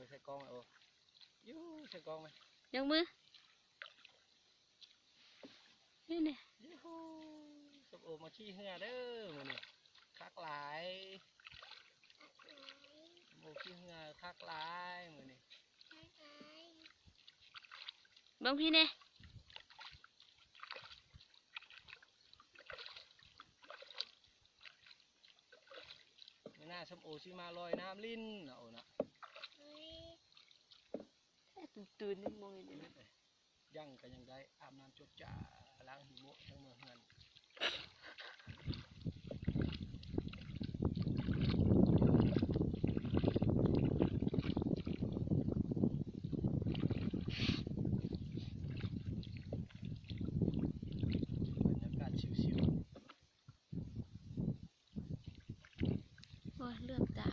ໃສ່ກ້ອງ ໂອ ຢູ່ໃສ່ກ້ອງໄໝ? ຍົກມື ນີ້ ນີ້ ຢູຫູ ສົມໂອມາຂີ່ເຮືອເດີມື້ນີ້ ຄັກຫຼາຍ. ໂອ ຂີ່ເຮືອຄັກຫຼາຍມື້ນີ້ ເບິ່ງພີ້ແນ່. ມື້ໜ້າສົມໂອຊິມາລອຍນ້ຳຫຼິ້ນນະ ໂອນະ. ແທ້ ຕື່ນໆ ຍັງມອງຢູ່ເດ. ຍັງກໍຍັງໄດ້ ອາບນ້ຳຈົດຈ້າ ລ້າງຮີໂມະ ຍັງເມືອເຮືອນ. ບັນຍາກາດຊິວໆ. ໂອ້ຍ ເຫຼືອບຕາ